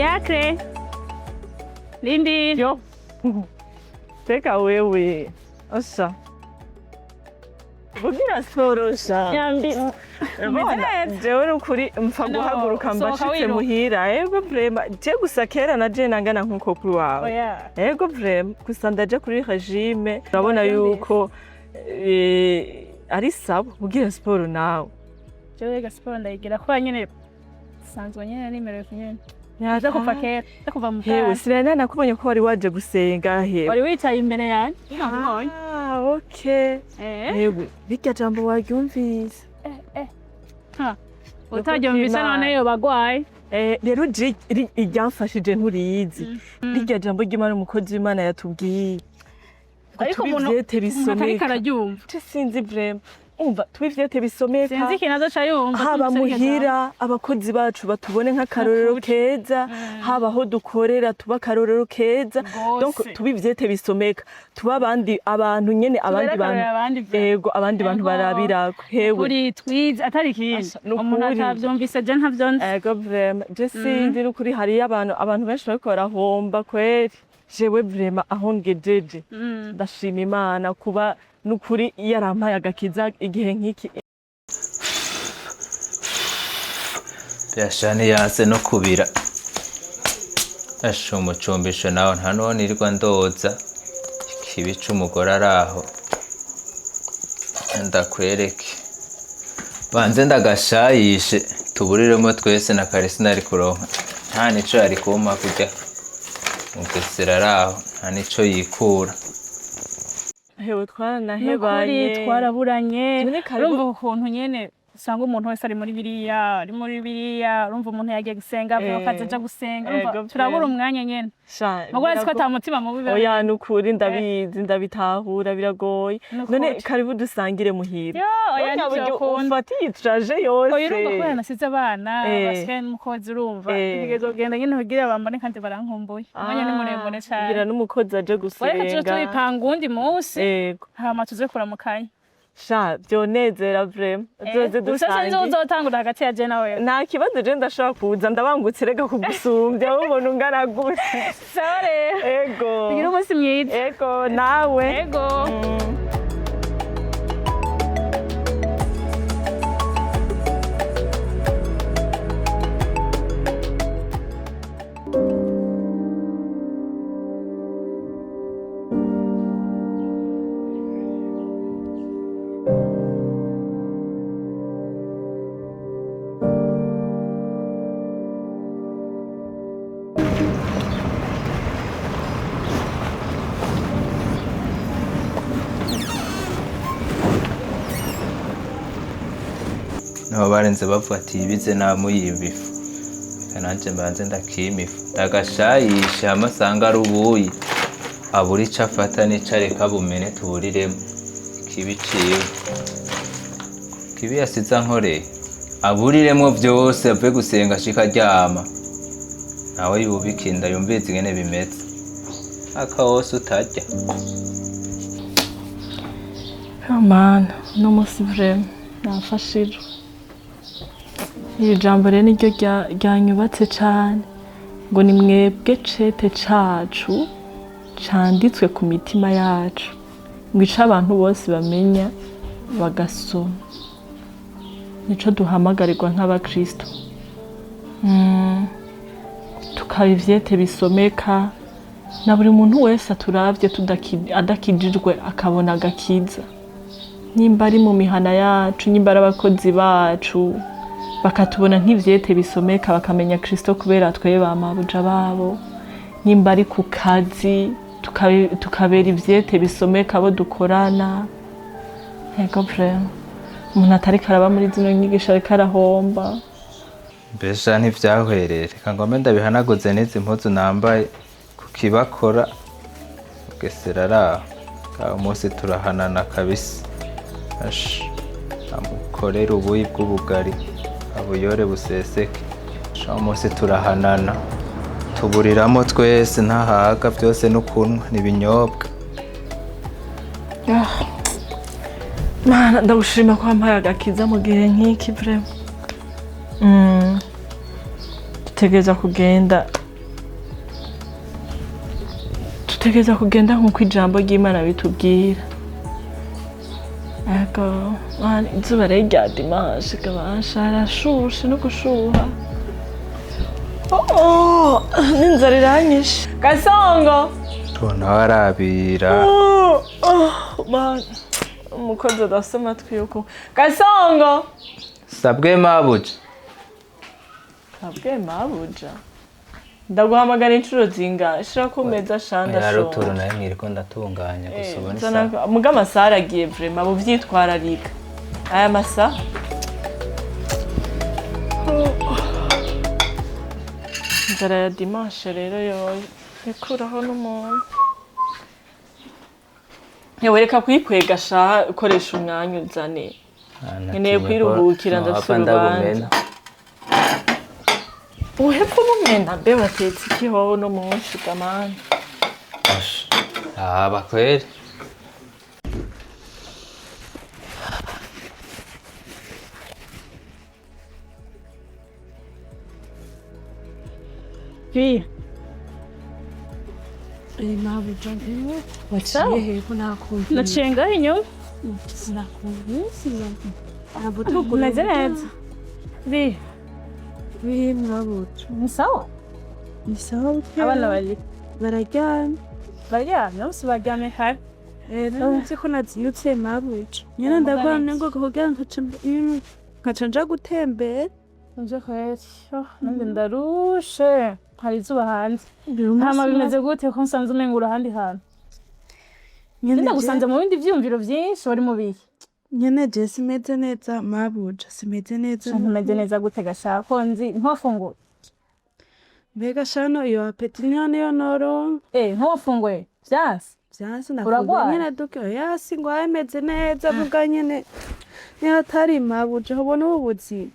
Diacre, Lindi. Yo, teka wewe osha kugira siporo sha. Yambi. Urabona, jewe nukuri mpfa No, guhaguruka sohoka mbashitse wiruka. muhira. Ego vraiment, je gusa kera na je nangana nkuko kuri wawe. Oya. Ego vraiment, gusa ndaje kuri régime, urabona yuko ari sawa ugira siporo nawe. Jewe ga siporo ndayigira kubera nyene sanzwe nyene nimerewe nyene. Nza kuva kera, nza kuva mu Hewe, bwana. sinari nakubonye ko wari waje gusenga hewe. Wari wicaye imbere yanjye. Nabonye. Ah, okay. Eh. Hewe, birya jambo waryumvise? Ha. Utaryumvise none yoba agwaye. Rero je iryamfashije nturiyizi. Rirya jambo ry'Imana umukozi w'Imana yatubwiye. Ngo Ariko tube umuntu ivyete umuntu atariko bisomeka. araryumva. Je sinzi vraiment. Umva, tube ivyete bisomeka. Sinzi ikintu azoca yumva. Haba atumvise iryo jambo. muhira abakozi bacu batubone nk'akarorero keza, haba aho dukorera tuba akarorero keza. Donc Gose. tube ivyete bisomeka, tuba abandi abantu nyene, abandi Tubere bantu akarorero abandi vya. Ego, abandi bantu Ego. barabirako hewe. Kuri twize atari ikindi. Asha, nukuri. Umuntu atavyumvise je ntavyo nzi. Ego vraiment, je sinzi nukuri, hariyo abantu benshi bariko barahomba kweri. Jewe vraiment aho ngejeje ndashima Imana kuba nukuri yarampaye agakiza igihe nk'iki. Byashani yanse no kubira. Asha umucumbisho nawe nta nuwo nirirwa ndoza. Ikibi c'umugore araho. Ndakwereke. Banze ndagashayishe tuburiremo twese na kare sinari kuronka. Nta nico yari kumpa kurya. Mugesera araho nta nico yikura. Hewe, Nukuri twaranahebanye. twaraburanye. None karibu- Urumva ukuntu nyene usanga umuntu wese ari muri biriya, ari muri biriya, urumva umuntu yagiye gusenga, avuye akazi aja gusenga, urumva Ego turabura pe. umwanya nyene. Sha, Mugabo urazi ko birago- ata mutima mubi biba. Oya nukuri ndabizi, ndabitahura, biragoye. Nukuri. None karibu dusangire muhira. Yo, oya, None buryo ntivyokunda. ufata iyi traje yose. Oya, urumva kubera nasize abana, basigaye n'umukozi, urumva. Ntegerezwa kugenda nyene kugira bambone kandi barankumbuye. Umwanya ni muremure cane. Kugira n'umukozi aje Wareka tuje gusenga. tubipanga uwundi munsi, Ego. hama tuze kuramukanya. Sha, vyonezera vraiment. Uzoze Gusa sinzi dusange. uzotangura hagati ya je nawe. Nta kibazo, je ndashobora kuza, ndabangutse rega kugusumbya wowe ubona ungana gute. Sawa rero. Ego. Tugire umunsi mwiza. Ego nawe. Ego. Niho barenze bavuga ati yibize namuyiba ifu. Reka nanje mbanze ndakima ifu. Ndagashayishe hamwe asanga ari ubuyi. Abura ico afata n'ico areka bumene tuburiremo. Ikibi ciwe. Kibi yasize ankoreye. Aburiremwo vyose avuye gusenga ashika aryama. Nawe yubika inda yumvirize ingene bimeze. Aka wose utarya. Mana, uno munsi vraiment nafashijwe. Iri jambo rero niryo ryanyubatse cane, ngo ni mwebwe cete cacu canditswe ku mitima yacu, ngo ico abantu bose bamenya bagasoma. Nico duhamagarirwa nk'abakristo. Tukaba ivyete bisomeka na buri muntu wese aturavye adakijijwe akabona agakiza. Nimba ari mu mihana yacu, nimba ari abakozi bacu, bakatubona nk'ivyete bisomeka, bakamenya Kristo kubera twebwe ba mabuja babo. Nimba ari ku kazi, tukabera ivyete bisomeka abo dukorana. Ego vraiment, umuntu atariko araba muri zino nyigisho ariko arahomba. Mbesha ntivyahwereye. Reka ngome ndabihanaguze n'izi mpuzu nambaye kukibakora. Mugesera araho. Uyu munsi turahanana kabisa. Ash, amukorere ubuyi bw'ubugari, abuyore buseseke. Sha uyu munsi turahanana. Tuburiramo twese ntahaga, vyose n'ukunwa n'ibinyobwa. Mana, ndagushima ko wampaye agakiza mu gihe nk'iki vraiment. Dutegereza kugenda Dutegereza kugenda nk'uko ijambo ry'Imana bitubwira. Ego, man, izuba rero rya dimanche gabasha harashushe no gushuha. Oh, n'inzara iranyishe. Gasongo! Tubona warabira. Oh, oh, man. Umukozi adafise amatwi yo kumva. Gasongo! Sabwe mabuja. Sabwe mabuja. Ndaguhamagara inshuro zingahe? Shira ku meza shanda Hari utuntu shonje. nawe mwiriko ndatunganya gusa ubona isaha. Muga amasaha aragiye vraiment, buvyitwararika. Aya masaha. Inzara ya dimanche rero yoyo ikuraho n'umuntu. Ntiwereka kuyikwega sha, ukoresha umwanya uzane. Nkeneye kwiruhukira, ndafise urubanza. Uhepfo bumena mbe batetse iki hoho no munsi gamani? Aba kweli. Bi, Mabuja waciye hepfo nakumvise. Naciye ngaho inyuma. Sinakumvise ntabwo. Umeze neza? Bi, Bi mabuja. Ni sawa? Ni sawa buke. Abana bari bararyamye. Baryamye bose, baryamye kare. Rero nzi ko nazindutse mabuja nyine ndakora ngo kugira nkaca nja gutembera. Nje kweri, oh, nanjye ndarushe, hari izuba hanze. Hama bimeze gute ko nsanze umenga uri ahandi hantu? Nyene Ndagusanze mu bindi vyiyumviro vyinshi, wari mu bihe? Nyene je simeze neza mabuja, simeze neza. Ntumeze neza gute gashaka ko nzi ntiwafunguye? Mbega shano iyo appétit niyo noronka. Eh, ntiwafunguye vyanse? Vyanse. Uragwaye? Ndafunguye nyene duke, oya singwaye, meze neza, vuga nyene niyo atari mabuja ubona ubu buzima.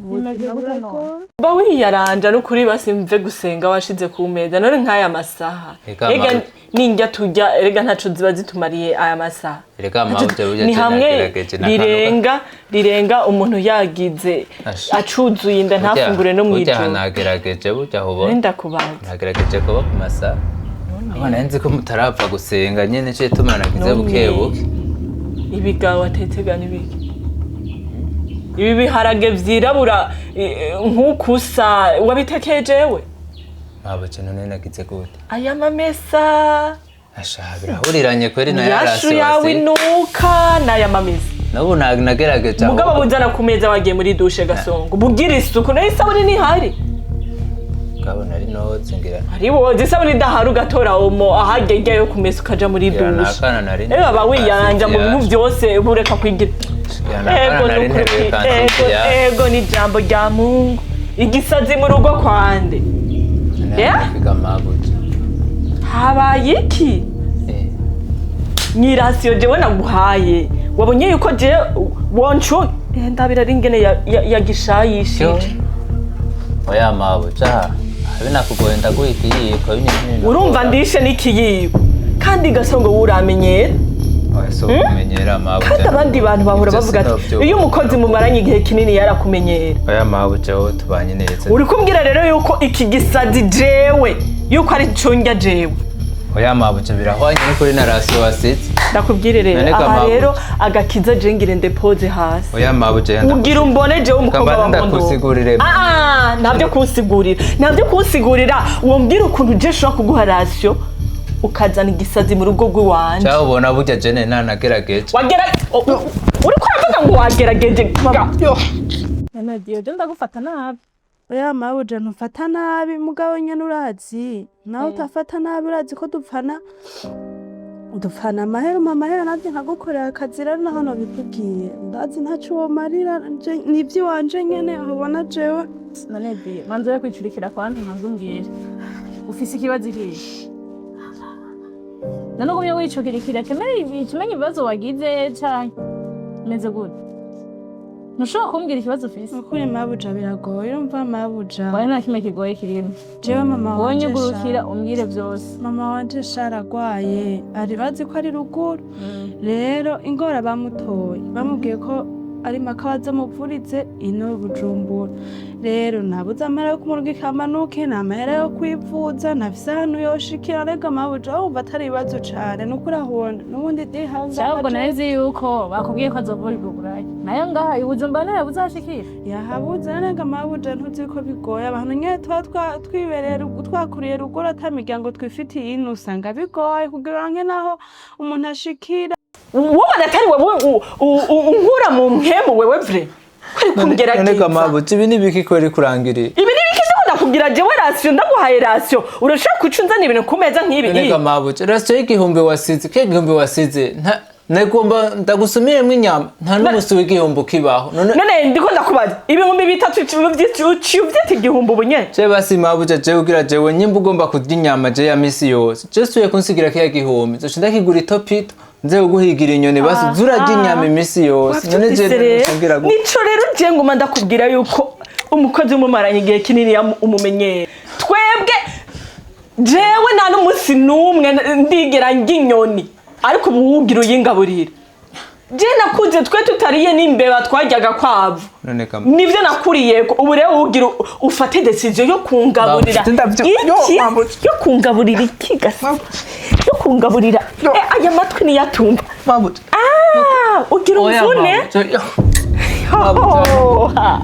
Bimeze gute none? Ba wiyaranja n'ukuri basimve gusenga washize ku meza none nk'aya masaha. Eka Ega ninjya turya, erega ntaco ziba zitumariye aya masaha. Erega mabuja burya Ni je hamwe nagerageje n'akantu rirenga rirenga umuntu yagize Ash. acuzuye inda ntafungure no Burya mw'ijoro. nagerageje burya ubona. Nenda kubanza. Nagerageje kuba ku masaha. Abana nzi ko mutarapfa gusenga nyene cyo ituma nagize None. buke buke. Ibigawa watetega n'ibiki? Ibi biharage vyirabura nk'ukusa wabitekeye jewe? Mabuja none nagize gute? Aya mamesa. Asha birahuriranye kweri na Yashu yarasi yawe wasi. inuka n'aya mamesa. N'ubu nagerageje Mugabo ahubwo. buzana ku meza wagiye muri douche Gasongo. Bugira isuku nayo isabune ntihari. Mugabo nari noze ngira. Ari woza isabune idahari ugatora omo ahagegya yo kumesa ukaja muri Ngira douche. nakana nari Rero baba wiyaranja mu bintu byose bureka kwigira. Ngira Ego nakana nari nukuri, nteruye ego kansi ya. ego ni ijambo rya Mungu. Igisazi mu rugo kwande. Yeah? Kwiga mabuja. Habaye iki? Eh. Nyirasiyo jewe naguhaye. Wabonye yuko je woncu ndabira ari ingene yagishayishije. Oya mabuja. Habe nakugoye ndaguha ikiyiko binini. Urumva ndishe n'ikiyiko. Kandi Gasongo wuramenyera. Oya so kumenyera mabuja. Kandi abandi bantu bahora Ibyo bavuga ati sinovyumva. iyo umukozi mumaranye igihe kinini yarakumenyera. Oya mabuja wowe tubanye neza. Uri kumbwira rero yuko iki gisazi jewe yuko ari cunja jewe? Oya mabuja birahwanye n'ukuri na rasiyo wasize. Ndakubwire rero None aha mabuja. rero agakiza je ngire ndepoze hasi. Oya mabuja Ugira umbone jewe umukobwa wa Kambanza Mpondo. ndakusigurire. Ah, ntabyo kunsigurira, ntabyo kunsigurira. Wombwira ukuntu je nshobora kuguha rasiyo ukazana igisazi mu rugo rw'iwanje? Cyangwa ubona burya jene ntanagerageje. Wagera uriko uravuga ngo wagerageje Yo. None Diyo, je ndagufata nabi? Oya mabuja ntufata nabi, mugabo nyene urazi nawe utafata nabi, urazi ko dupfana amahera, umpa amahera navyo nkagukorera akazi. Rero naho nobikubwiye ndazi ntaco womarira ni ivy'iwanje nyene ubona jewe. None Diyo, manza yo kwicurikira kwanza, manza umbwire ufise ikibazo ikihe? None ugumye wicukirikira kimenye ibibazo wagize canke meze gute? Ntushobora kumbwira ikibazo ufise? Ukuri mabuja biragoye, urumva mabuja. Wawe nta kimwe kigoye kirimo. Jewe mama Wowe wanje nyugurukira umbwire vyose. Mama wanje sha aragwaye, ari bazi ko ari ruguru. Rero ingora bamutoye bamubwiye ko ari maka bazamuvurize ino Bujumbura. Rero nabuze amahera yo kumurungika amanuke, nta mahera yo kwivuza, ntafise ahantu yoshikira. Rega mabuja, wumva atari ibibazo cane, nukuri ahubona n'ubundi ndihangana. Ahubwo nari nzi yuko bakubwiye ko azovurirwa Uburaya, nayo ngaha i Bujumbura ntayabuze ahashikira. Yahabuze. Rega mabuja, ntuzi ko bigoye abantu nyene tuba twibereye twakuriye ruguru, ata miryango twifitiye ino, usanga bigoye kugira ngo naho umuntu ashikira. Wowe atari wewe unkura mu mpemu wewe, vrai kwari None kungerageza. mabuja, ibi ni ibiki kweri kurangiriye? Ibi ni biki? Ndiko ndakubwira jewe ration, ndaguhaye ration, urashobora kuca unzana ibintu ku meza nk'ibi? None mabuja, ration y'igihumbi wasize, kiya gihumbi wasize, nagomba ndagusumiremwo inyama, nta n'umusi w'igihumbi ukibaho none. None ndiko ndakubaza, 3000 uciye uvyita igihumbi ubu nyene? Je basi mabuja, jewe ugira jewe nyimba ugomba kurya inyama je ya misi yose, je suye kunsigira kiya gihumbi, nzoca ndakigura itopito, nze kuguhigira inyoni, basi zurarya inyama imisi yose. None je Wavyumvise rero? nubwira gute? Nico rero je nguma ndakubwira yuko umukozi umumaranye igihe kinini umumenyera. Twebwe jewe nta n'umunsi n'umwe ndigera ndya inyoni, ariko ubu wugira uyingaburira. Je nakuze twe tutariye n'imbeba, twaryaga kwavu. None kama Nivyo nakuriyeko. Ubu rero wugira ufate décision yo kungaburira Mabuja, yo, iki? mabuja. Yo kungaburira iki gasa? Yo kungaburira aya matwi niyatumva. Mabuja. Ah, ugira Oya, umvune. mabuja, yo. Mabuja.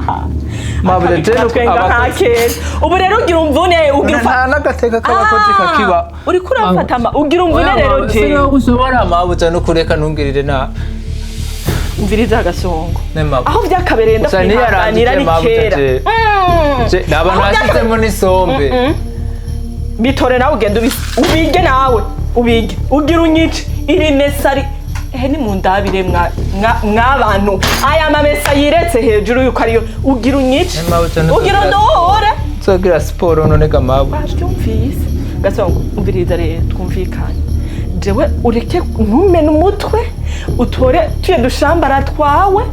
Mabuja, je nuko twenga nka abakozi kera. Ubu rero ugira umvune, ugira nta n'agateka k'abakozi kakiba. Uriko urafata ugira umvune rero je. Ushobora mabuja no kureka, ntungirire nabi. Umviriza agasongo. Ne mabuja. Aho vyakabereye Gusa ndakwihanganira niyarangije ni mabuja, kera. je. Je, ni abantu Aho bashyizemo n'isombe. Bitore nawe ugende ubige, nawe ubige. Ugira unyice iri mesa ari ehe? Ni mundabire mwabantu, aya mamesa yiretse hejuru yuko ariyo. Ugira unyice. Ne mabuja, Ugira undohore. Nzogira siporo none ga mabuja. Wabyumvise gasongo? Umviriza rero, twumvikane. Jewe ureke ntumene umutwe, utore tuye dushambara twawe.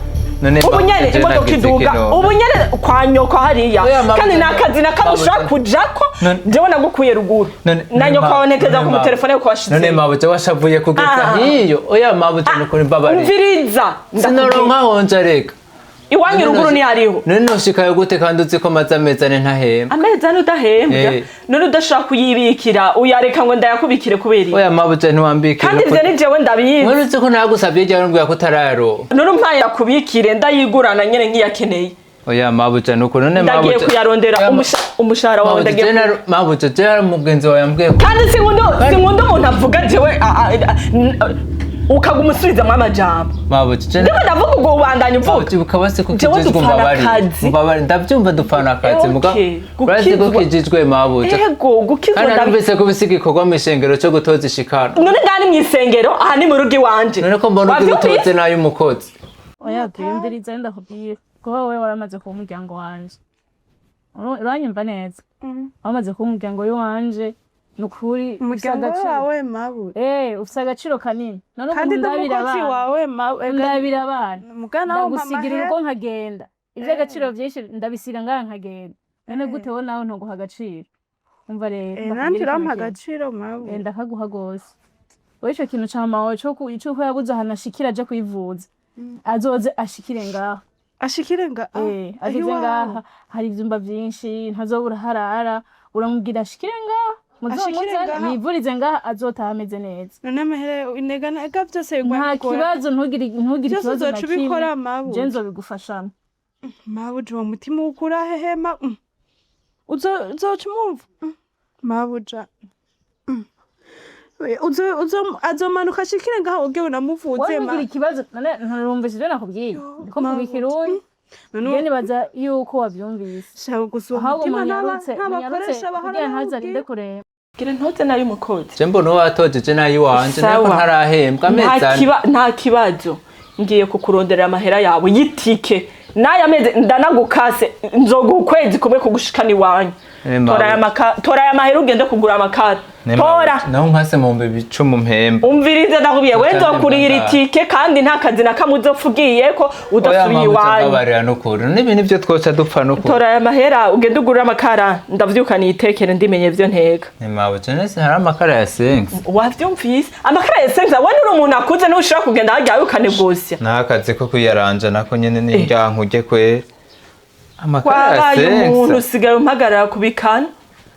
None Ubu mabuja, nyene je imodoka nagize iduga iki none? ubu nyene kwa nyoko hariya. Oya, mabuja, Kandi nta kazi na kamwe mabuja. ushobora kujako. Jewe nagukuye ruguru na nyoko wabonekeza ku mutelefone yuko washize. None mabuja, washavuye kugeza Ah. hiyo? Oya mabuja, nukuri mbabarira. Umviriza, ndakubwira. Sinoronka honja reka. Iwanyu ruguru ntihariho. None noshikayo gute kandi uzi ko maze amezi 4 ntahembwa? Amezi 4 udahembwa? Eh. None udashobora kuyibikira, uyareka ngo ndayakubikire kubera iki? Oya mabuja, ntiwambikira. Kandi ivyo ni jewe ndabizi. None uzi ko nagusavye igihe urambwira ko utarayaronka? None umpaye yakubikire, ndayigurana nyene nk'iyakeneye. Oya mabuja, nukuri none Ndagiye mabuja. kuyarondera. Oya, Umushahara wawe mabuja, ndagiye je mabuja, je hari umugenzi wawe yambwiye ko Kandi sinkunda umuntu avuga jewe ukaguma usubizamwo amajambo. Mabuja, je Ndiko ndavuga, ubwo ubandanya uvuga. Mabuja, ukaba se ko Jewe kijijwe dupfana mbabari akazi. mbabari, ndabyumva, dupfana akazi muga Okay, urazi ko gukizwa. kijijwe mabuja. Ego, gukizwa Kandi narumvise ko bisi igikorwa mw'ishengero cyo gutoza ishikano. None ngaha ni mw'isengero? Aha ni mu rugo iwanje. None ko mbona ugira Wavyumvise? utoze n'ay'umukozi? Oya, tuyumvirize, ndakubwira kuba wowe waramaze kuba umuryango wanje. Uranyumva neza? Wamaze kuba umuryango w'iwanje, ni ukuri ufise Umuryango agaciro. wawe mabuja? Eh, ufise agaciro kanini. None ubu Kandi ndi ndabira umukozi abana, wawe mawe. ndabira abana, Mugana wo ndagusigira urugo nkagenda, ivy'agaciro vyinshi ndabisiga ngaha nkagenda. None gute wowe nawe ntuguha agaciro? Umva rero, ndakubwira Nanje ikintu urampa kimwe. agaciro mabuja. Ndakaguha gose. Wowe ico kintu ca mawe c'uko yabuze ahantu ashikira aje kwivuza, azoze ashikire ngaha. Ashikire nga Eh, ageze iwawe. ngaha hari ivyumba vyinshi, ntazobura harara. Uramubwira ashikire ngaha, Ashikire muzomuzane ngaha. mwivurize ngaha, azotaha ameze neza. None amahera inega nega byose bigwa Nta bigora. kibazo, ntugire Byose ikibazo na uzoca ubikora kimwe, mabuja. je nzobigufashamo. Mabuja, uwo mutima ukura hehe ma? Uzoca umumva. Mabuja. Azomanuka ashikire ngaho ubwe unamuvuze Wowe ma. ntugire ikibazo. None nturumvise ivyo nakubwiye? Ndiko mvuga Mabuja. ikirundi. None Nge nibaza yuko wavyumvise. shaka gusa uwo Ahubwo mutima munyarutse, munyarutse ntabakoresha bahora kugira ntazarinde bawubwira. kureba. Gira ntoze nayo umukozi. Je mbona uwatojeje n'ay'iwanje nako Sawa. ntarahembwa amezi Nta 4. nta kibazo, ngiye kukuronderera amahera yawe y'itike n'aya mezi ndanagukase, nzoguha ukwezi kumwe kugushikana iwanyu. Eh, mawe. Tora aya tora aya mahera ugende kugura amakara. Tora. Naho nkase mu 10,000 mpemba. Umviriza, ndakubwiye, we nzokurihira itike, kandi nta kazi na kamwe uzopfa ugiyeko udasubiye iwanyu. Mbabarira n'ukuri, n'ibi nivyo twoca dupfa n'ukuri. Tora aya mahera ugende ugurure amakara, ndavyuka nitekere, ndimenye ivyo nteka. Ni mabuja, nese hari amakara ya sense? Wavyumvise, amakara ya sense. We uri umuntu akuze, ntushobora kugenda harya ukanegosya. N'akazi ko kuyaranja nako nyene n'indyankurye kweri, amakara ya Wabaye umuntu sense. usigaye umpagarara ku bikana.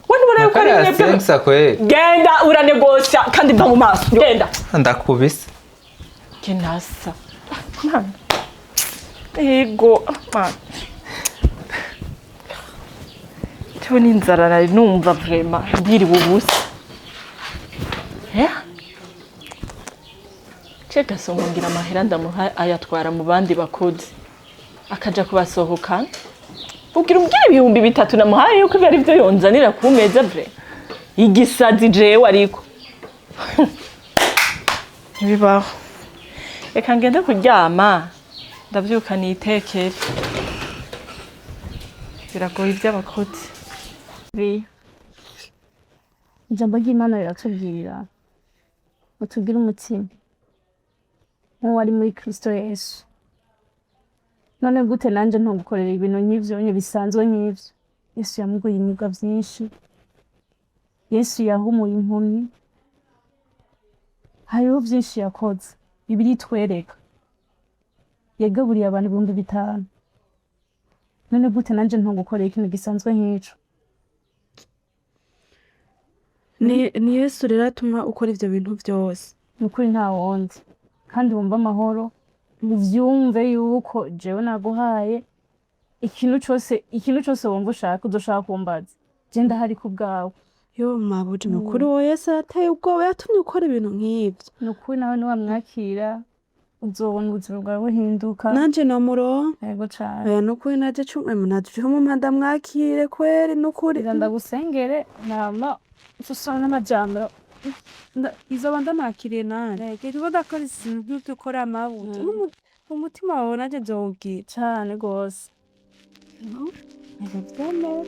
We ntubona yuko ari Amakara ya mwebwe. sense kweri. Genda uranegosya, kandi mva mu maso, genda. Ndakubise. Genasa mana, ego mana, tewe n'inzara nari numva, vraiment ndiriwe ubusa. Ce gasongo ngira amahera ndamuha ayatwara mu bandi bakozi, akaja kubasohokana. Ubwira umbwira 3000 namuhaye yuko ibyo ari byo yonzanira ku meza. Vraiment igisazi jewe, ariko ntibibaho. Reka ngende kuryama, ndavyuka nitekere. Biragoye iby'abakozi. Ijambo ry'Imana riratubwira ngo tugire umutima nk'uwari muri Kristo Yesu. None gute nanje ntugukorera ibintu nk'ivyo nye bisanzwe nk'ivyo? Yesu yamuguye imigwa vyinshi, Yesu yahumuye impumyi, hariho vyinshi yakoze. Bibiliya itwereka yagaburiye abantu 5000. None gute nanje ntugukorera ikintu gisanzwe nk'ico? Ni Yesu rero atuma ukora ivyo bintu vyose? Ni ukuri, nta wundi. Kandi wumve amahoro, uvyumve yuko jewe naguhaye ikintu cose. Ikintu cose wumva ushaka, uzoshaka kumbaza, je ndahari ku bwawe. Yo mabuja, ni ukuri uwo Yesu arateye ubwoba, yatumye ukora ibintu nk'ivyo. Ni ukuri, nawe niwamwakira uzobona ubuzima bwawe buhinduka. Nanje nomuronka? Yego cane. Oya, nukuri naje cumwe naje mu ndamwakire kweri, nukuri. Reka ndagusengere, nama usana n'amajambo. Izoba ndamwakiriye nanje. Reka ndakora ikintu nk'ivyo ukora mabuja. Umutima wawe nanje nzowubwira. Cane gose. Ndavyemera.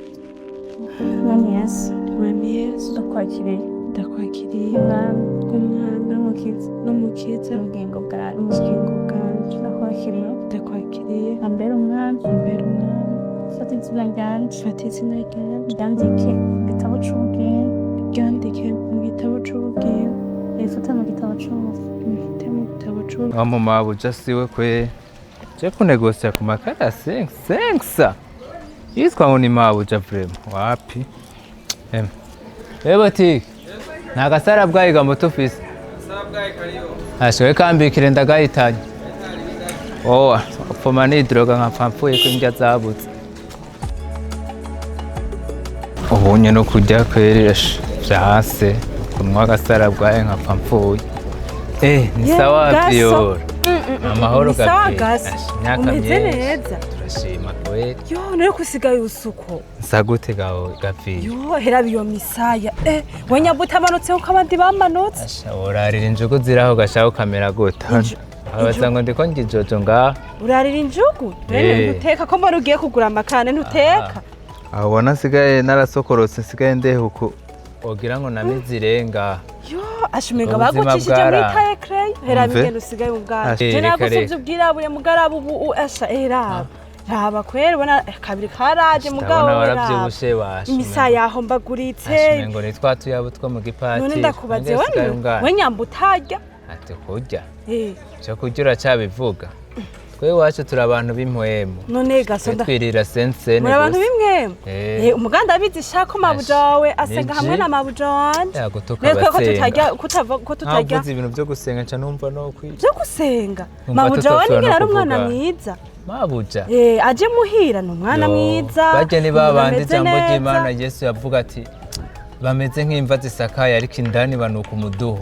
Mwami Yesu, Mwami Yesu, ndakwakiriye ndakwakiriye Umwami Umwami n'Umukiza n'Umukiza n'ubugingo bwanje. Ubugingo bwanje. Ndakwakiriye. Ndakwakiriye. Ambere Umwami. Umbere Umwami. Fata izina ryanje. Fata izina ryanje. Ryandike mu gitabo c'ubugingo. Ryandike mu gitabo c'ubugingo. Rifate mu gitabo c'urupfu. Rifate mu gitabo c'ubugingo. Wa mu mabuja siwe kweri, je kunegosya ku makara ya sense yitwa ngo ni mabuja, vraiment wapi. Em botike nta gasara bwayiga muto ufise ashowe kambikire ndagahitanye owa upfuma nidroga nkapfa mpfuye ko indya zabuze. Ubunye no kurya kweri ash, vyanse kunywa agasara bwaye nkapfa mpfuye. Ni Ye, sawa. Gaso. Viyora amahoro. Ni sawa. Gabriel. Gaso. Ash, imyaka Umeze myinshi. neza? Turashima kweri. Yo, nari kusigaye usuko. Nsa gute gawe Gabriel? Yo, hera iyo misaya. We nyabuta amanutse nkuko abandi bamanutse. Asha, urarira injugu ziraho gashaka ukamera gute? Abaza ngo ndiko ngijojo ngaha. Urarira injugu? Rero ntuteka ko mbona ugiye kugura amakane, ntuteka? Aho ubona nsigaye narasokorotse, nsigaye ndeha uku wogira ngo namize irenga. Yo, ashumenga Ubuzima bagucishije muri taye crey. Hera Umve. bigenda usigaye mu bwana. Asha, Je reka, nagusuvye reka. ubwirabure mugaraba ubu asha raba. Raba kweri, ubona kabiri karaje mugabo. Ndabona Raba. waravyibushe basha. Imisaya yahombaguritse. Ngo ni twa tuyabo two mu gipatiri. None ndakubaze, Nsigaye we ungana. we nyamba utarya? Ati kurya? Cyo kurya uracabivuga, twe iwacu turi abantu b'impwemu. None gaso Twe nda twirira sensene muri abantu gusa. b'imwemu. Umuganda abizi shako mabuja wawe asenga Ni hamwe je. na mabuja wanje. Yagutuka Natwe ko abasenga. tutarya ko tutarya. Nkavuze ibintu byo gusenga nca numva no kwi Byo gusenga. Numva Mabuja wawe tutashobora nigera no ari umwana kuvuga. mwiza. Mabuja. Aje muhira ni umwana Yo, mwiza. barya ni Umuntu babandi ameze ijambo neza. ry'Imana Yesu yavuga ati bameze nk'imva zisakaye ariko indani banuka umuduho.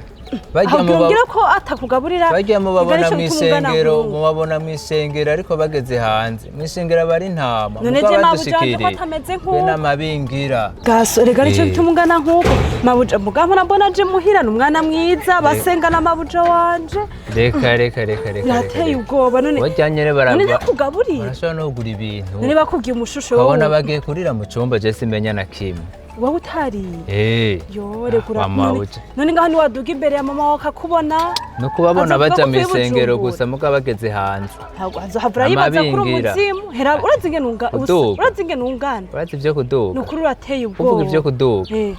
Barya Ahubwo umbwira ko atakugaburira. Barya mubabona Igari mu cyo bituma ungana isengero, nk'ubu. mubabona mu isengero ariko bageze hanze mu isengero aba ari intama. None Mugabo je mabuja wanje ko badushikiriye. atameze Twe nk'uko. n'amabingira. Gaso rega nicyo bituma ungana nk'uko mabuja, mugabo mbona aje muhira ni umwana mwiza, basenga na mabuja wanje. Reka reka reka reka. Birateye ubwoba none. Barya nyene None barava ntakugaburira? Barashobora no kugura ibintu None bakubwiye umushusho ukabona wowe. bagiye kurira mu cumba, je simenya na kimwe. Wowe utariye? Eh. Yo, rekura. Mama None- uje. None ngaho ntiwaduga imbere ya mama wawe akakubona? No kubabona Azovuga baja ko mu uvuye isengero Bujumbura. gusa muga bageze hanze. Ntabwo azohavura yibaza kuri Amabingira. umuzimu. Hera, urazi ingene Kuduga. urazi ingene ungana? Urazi ivyo Ni kuduga? ukuri urateye ubwoba. Kuvuga ivyo kuduga. Eh.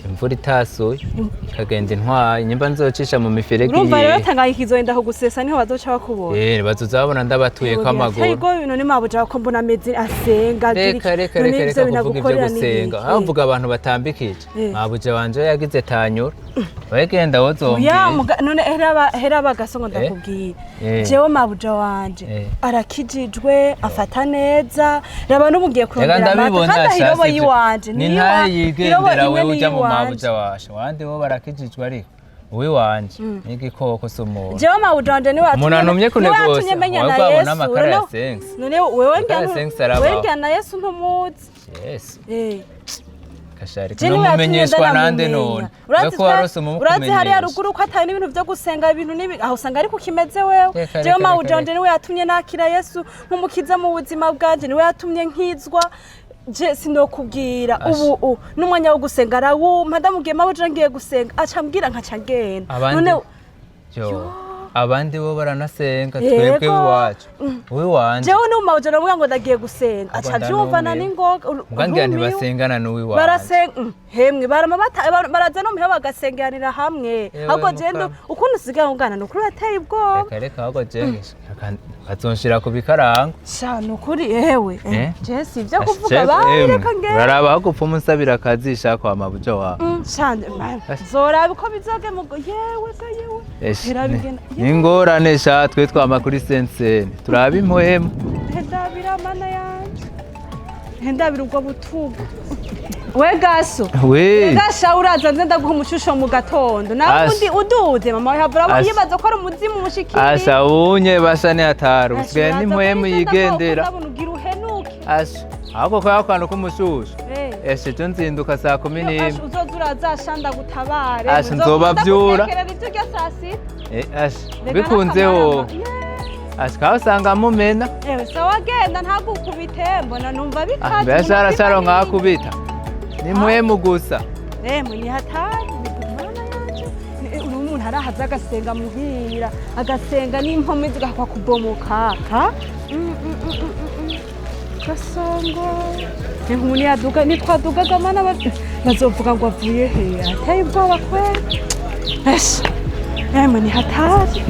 Imvura itasuye ikagenda intwaye nyimba nzocisha mu miferege. Urumva rero yihe. Tanganyika izoenda kugusesa, niho bazoca bakubona. Eh, bazoza babona ndabatuyeko Birateye amaguru. ubwoba. None mabuja ko mbona ameze asenga agira Reka iki? reka None reka ivyo reka kuvuga ibyo binagukorera ni gusenga. ibiki? Aho mvuga abantu batambikije. Eh. Mabuja wanje yagize tanyura. Wegenda Ya, wozombwira. none heraba gasongo, ndakubwiye. Eh. Jewe mabuja wanje Eh. arakijijwe, afata neza. Raba n'ubu ngiye Reka kurondera amata ndabibona. kandi aho irobo Sha, sivyo. yiwanje Ni niyo ntahe irobo yigendera imwe wewe uja mu niyiwanje. mabuja washe. Wandi bo barakijijwe ariko uwiwanje n'igikoko si umuntu. Jewe mabuja wanje niwe Umuntu anumye niwe kunegosa, yatumye menya na wabwo abona Yesu. amakara ya None- sense. None wewe Amakara ya ngira sense arabaho. wewe ngira na Yesu ntumuzi. Yesu. Eh. Kashari Je niwe yatumye kunomumenyeshwa nande ndanamumenye. none? Urazi Ko warose urazi hariya umumukumenyesha. ruguru ko atari n'ibintu vyo gusenga, ibintu n'ibi aho usanga ariko kimeze wewe. Reka, Jewe reka, mabuja reka, wanje niwe yatumye nakira Yesu nk'umukiza mu buzima bwanje, niwe yatumye nkizwa. Je sinokubwira. Asha. Ubu n'umwanya wo gusenga arawumpa. Ndamubwiye mabuja ngiye gusenga, aca ambwira nkaca ngenda. Abandi None yo, abandi bo baranasenga. Yego. Twebwe iwacu uwiwanje Jewe n'ubu mabuja ndamubwira ngo ndagiye gusenga, aca Ahubwo avyumvana ndanumiwe. n'ingoga. Muga ngira Ntumiwe. ntibasengana n'uwiwanje. Barasenga, hemwe barama baraza no muhira bagasengeranira hamwe. Ewe, Ahubwo je mukama. ukuntu usigaye ungana, ni ukuri urateye ubwoba. Reka reka, ahubwo je bazonshira ku bikarango. Sha, ni ukuri ewe. Eh? Je si ibyo kuvuga, bayi reka ngende. Baraba aho gupfa umusabira akazi shaka wa mabuja wawe. Sha, zoraba uko bizoge mugo yewe se yewe. Esh, Hera bigenda. ni ingorane sha, twe twama kuri senseni turaba impuhemu. Hendabira mana yanje, hendabira ubwo butugu we gaso. We. Gasha, uraza nze ndaguha umushusho mu gatondo nawe. Asha. Undi uduze mama we havura Asha. yibaza ko ari umuzimu umushikiriye. Asha, unye basha ni hatari usigaye n'impwemu yigendera. Ndabona ugira uhenuke. Asha, ahubwo kwa kantu k'umushusho. Eh. Eshe, ejo nzinduka saa kumi Yo, n'imwe. Asha, uzoza uraza ndagutabare. Asha, nzobavyura. Ndagutekerera ibyo urya saa sita. Eh, asha, Reka bikunze n'akamara wowe. Yeah. Asha, kaho usanga mumena. Ewe, sawa, genda ntagukubite, mbona numva Ah, bikaze. mbese aracaro nkakubita ni mpwemu gusa. Emwe, ni hatari ni mana yanje. Uri umuntu arahaza agasenga muhira, agasenga n'impome zigahakwa kubomoka ha. Gasongo ni nk'umuntu yaduga nitwadugaga mana bazovuga ngo avuye he? Ateye ubwoba kweli. Eshe, emwe, ni hatari.